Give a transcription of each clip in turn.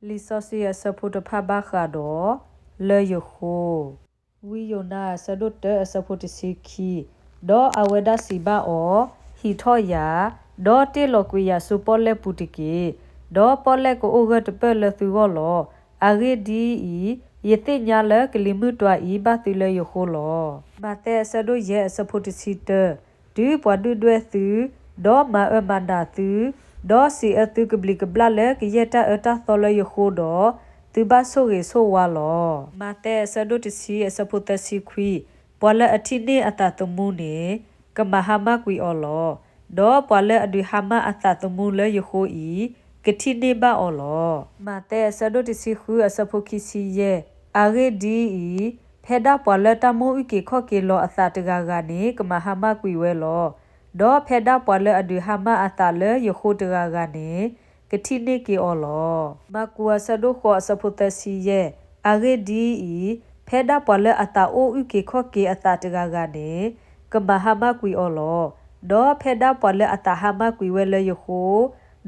လံာ်စီဆှံအဆၢဖိတဖၣ်ဘၣ်ဃးဒီး လၢယဃိ ဝံယိၤနါအဆၢဒိၣ်တၢအဆၢဖိတဆံခံ, ဒီးအဝဲဒၣ်စံးဘၣ်အီၤ, ဟံးထီၣ်ယၤ, ဒီးတ့ၢ်လီၤကွံာ်ယၤဆူပီၣ်လဲၣ်ပူၤတက့ၢ်. ဒီးပီၣ်လဲၣ်ကအိၣ်ဂၢၢ်တပၢၢ်လၢသုဂီၢ်လီၤ. အဂ့ၢ်ဒ်အံၤ, ယသ့ၣ်ညါလၢကလံၤမုၢ်တွၤအံၤဘၣ်သုလၢယဃိလီၤ. မးသဲအဆၢဒိၣ်ယဲၢ်အဆၢဖိတဆံတၢ, တုၤပှၤဒုၣ်ဒွဲၣ်သု, ဒီးမၤအၢမၤနးသု, ဒီးစံးအၢသုကဘျံးကဘျၣ်လၢကယဲၢ်တၢ်အၢတၢ်သီလၢယဃိဒီး, သုဘၣ်ဆိၣ်ဂ့ၤဆိၣ်ဝါလီၤ. မးသဲအဆၢဒိၣ်တဆံအဆၢဖိသၢဆံခွံ, ပှၤလၢအထံၣ်န့ၢ်အသးသမူန့ၣ်, ကမၤဟါမၢ်ကွံာ်အီၤလီၤ. ဒီးပှၤလၢအဒုးဟါမၢ်အသးသမူလၢယဃိအံၤ, ကထံၣ်န့ၢ်ဘၣ်အီၤလီၤ. မးသဲအဆၢဒိၣ်တဆံဃုအဆၢဖိခံဆံယဲၢ်, အဂ့ၢ်ဒ်အံၤ, ဖဲဒၣ်ပှၤလၢတၢ်မိၣ်အုၣ်က့ၤခီၣ်က့ၤလီၤအသးတဂၤဂၤန့ၣ် ကမၤဟါမၢ်ကွံာ်ဝဲလီၤ. ဒီးဖဲဒၣ်ပှၤလၢအဒုးဟါမၢ်အသးလၢယဃိတဂၤဂၤန့ၣ်, ကထံၣ်န့ၢ်က့ၤအီၤလီၤ. မၢ်ကူးအဆၢဒိၣ်ဃိးအဆၢဖိသၢဆံယဲၢ်, အဂ့ၢ်ဒ်အံၤ, ဖဲဒၣ်ပှၤလၢအသးအိၣ်အုၣ်က့ၤခီၣ်က့ၤအသးတဂၤဂၤန့ၣ်, ကမၤဟါမၢ်ကွံာ်အီၤလီၤ. ဒီးဖဲဒၣ်ပှၤလၢအသးဟါမၢ်ကွံာ်ဝဲလၢယဃိ,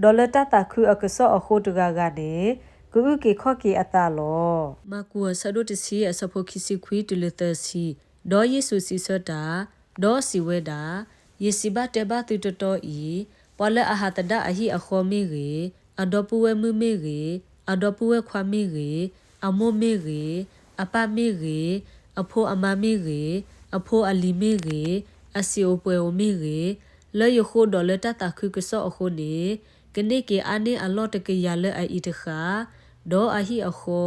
ဒီးလၢတၢ်သးခုအကစီၣ်အဃိတဂၤဂၤန့ၣ်, ကအုၣ်က့ၤခီၣ်က့ၤအသးလီၤ. မၢ်ကူးအဆၢဒိၣ်တဆံအဆၢဖိခံဆံခွံတုၤလၢသၢဆံ, ဒီးယ့ၣ်ၡူးစံးဆၢတၢ်, ဒီးစံးဝဲဒၣ်, ယစံးဘၣ်တဲဘၣ်သုတီတီအံၤ, ပှၤလၢအဟးသဒၣ်အဟံၣ်အဃီမ့ၢ်ဂ့ၤ, အဒီပုၢ်ဝဲၢ်မုၣ်မ့ၢ်ဂ့ၤ, အဒီပုၢ်ဝဲၢ်ခွါမ့ၢ်ဂ့ၤ, အမိၢ်မ့ၢ်ဂ့ၤ, အပၢ်မ့ၢ်ဂ့ၤ, အဖိအမါမ့ၢ်ဂ့ၤ, အဖိအလံၤမ့ၢ်ဂ့ၤ, အစံာ်အိၣ်ပှဲၤအိၣ်မ့ၢ်ဂ့ၤ, လၢယဃိဒီးလၢတၢ်သးခုကစီၣ်အဃိန့ၣ်, ကန့ၢ်က့ၤအါန့ၢ်အလီၢ်တကယၤလၢအအံၤတဃၣ်, ဒီးအဟံၣ်အဃီ,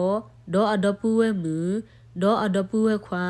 ဒီးအဒီပုၢ်ဝဲၢ်မုၣ်, ဒီးအဒီပုၢ်ဝဲၢ်ခွါ,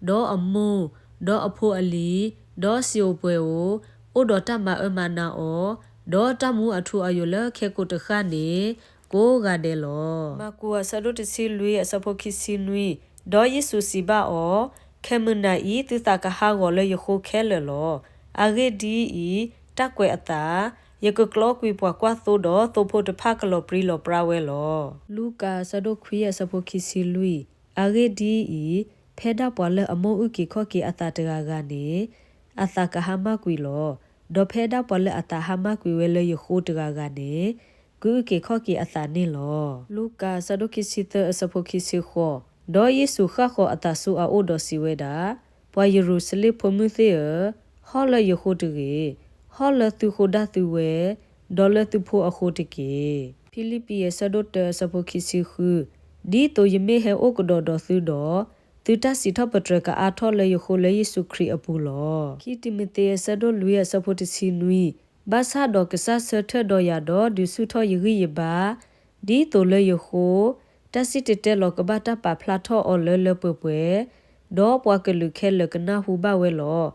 ဒီးအမိၢ်, ဒီးအဖိအလံၤ, ဒီးစံာ်အိၣ်ပှဲၤအိၣ်, အိၣ်ဒီးတၢ်မၤအၢမၤနးအီၤ, ဒီးတၢ်မူအထူအယိာ်လၢခဲကိာ်တဃၣ်န့ၣ်, ကိးဂၤဒဲးလီၤ. မၢ်ကူးအဆၢဒိၣ်တဆံလွံၢ်အဆၢဖိခံဆံနွံ, ဒီးယ့ၣ်ၡူးစံးဘၣ်အီၤ, ခဲမုၢ်နၤအံၤသုသးကဟးဂီၤလၢယဃိခဲလၢာ်လီၤ. အဂ့ၢ်ဒ်အံၤ, တၢ်ကွဲးအသး, ယကကျီကွံာ်ပှၤကွၢ်သိဒီးသိဖိတဖၣ်ကလီၤပြံလီၤပြါဝဲလီၤ. လူၤကၣ်အဆၢဒိၣ်ခွံအဆၢဖိခံဆံလွံၢ်, အဂ့ၢ်ဒ်အံၤ, ဖဲဒၣ်ပှၤလၢအမိၣ်အုၣ်က့ၤခီၣ်က့ၤအသးတဂၤဂၤန့ၣ်, အသးကဟါမၢ်ကွံာ်လီၤ. ဒီးဖဲဒၣ်ပှၤလၢအသးဟါမၢ်ကွံာ်ဝဲလၢယဃိတဂၤဂၤန့ၣ်, ကအုၣ်က့ၤခီၣ်က့ၤအသးန့ၣ်လီၤ. လူၤကၣ်အဆၢဒိၣ်ခံဆံသၢအဆၢဖိခံဆံဃိး, ဒီးယ့ၣ်ၡူးဃၣ်ဃီၤအသးဆူအအိၣ်ဒီးစံးဝဲဒၣ်, ပှၤယရူၤၡလ့ၣ်ဖိမုၣ်သ့ၣ်ဧၢ, ဟီၣ်လၢယဃိတဂ့ၤ, ဟီၣ်လၢသုဃိဒၣ်သုဝဲ, ဒီးလၢသုဖိအဃိတက့ၢ်. ဖံလံးပံၤအဆၢဒိၣ်တၢအဆၢဖိခံဆံဃု, ဒ်သိးယမ့ၢ်ဟဲအိၣ်ကဒီးဒီးသုဒီး, သုတၢ်စံးထီၣ်ပတြၢၤကအါထီၣ်လၢယဃိလၢယ့ၣ်ၡူးခရံာ်အပူၤလီၤ. ခံတံၤမသ့းအဆၢဒိၣ်လွံၢ်အဆၢဖိတဆံနွံ, ဘၣ်ဆၣ်ဒီးကစၢ်ဆၢထၢၣ်ဒီးယၤဒီးဒုးဆူၣ်ထီၣ်ယဂံၢ်ယဘါ, ဒ်သိးလၢယဃိ, တၢ်စံၣ်တဲၤတဲလီၤကဘၣ်တၢ်ပာ်ဖျါထီၣ်အီၤလၢလၢပှဲၤပှဲၤ, ဒီးပှၤကလုာ်ခဲလၢာ်ကနၢ်ဟူဘၣ်ဝဲလီၤ.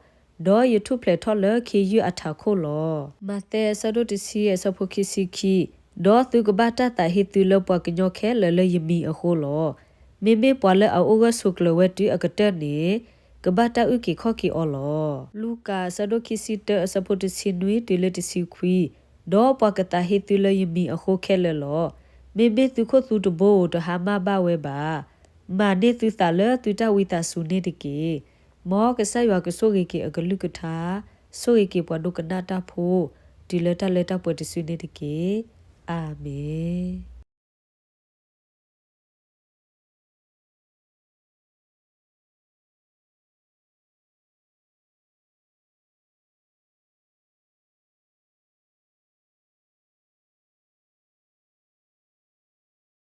ဒီးယထူၣ်ဖျဲးထီၣ်လၢခ့ယုၢ်အထးခိၣ်လီၤ. မးသဲအဆၢဒိၣ်တဆံအဆၢဖိခံဆံခံ, ဒီးသုကဘၣ်တၢ်သးဟ့သုလၢပှၤကညီခဲလၢာ်လၢယမံၤအဃိလီၤ. မ့မ့ၢ်ပှၤလၢအအိၣ်ဂၢၢ်ဆိးကျၢၤဝဲတုၤအကတၢၢ်န့ၣ်, ကဘၣ်တၢ်အုၣ်က့ၤခီၣ်က့ၤအီၤလီၤ. လူၤကၣ်အဆၢဒိၣ်ခံဆံတၢအဆၢဖိတဆံနွံတုၤလၢတဆံခွံ, ဒီးပှၤကသးဟ့သုလၢယမံၤအဃိခဲလၢာ်လီၤ. မ့မ့ၢ်သုခိၣ်သုတဘိဧိၤတဟါမၢ်ဘၣ်ဝဲဘၣ်. မၤန့ၢ်သုသးလၢသုတၢ်ဝံသးစူၤန့ၣ်တက့ၢ်. မ်ကစၢ်ယွၤကဆိၣ်ဂ့ၤက့ၤအကလုၢ်ကထါ, ဆိၣ်ဂ့ၤက့ၤပှၤဒိကနၣ်တၢ်ဖိ, တုၤလၢတၢ်လၢတၢ်ပှဲၤတစုန့ၣ်တက့ၢ်. အၤမ့ၣ်.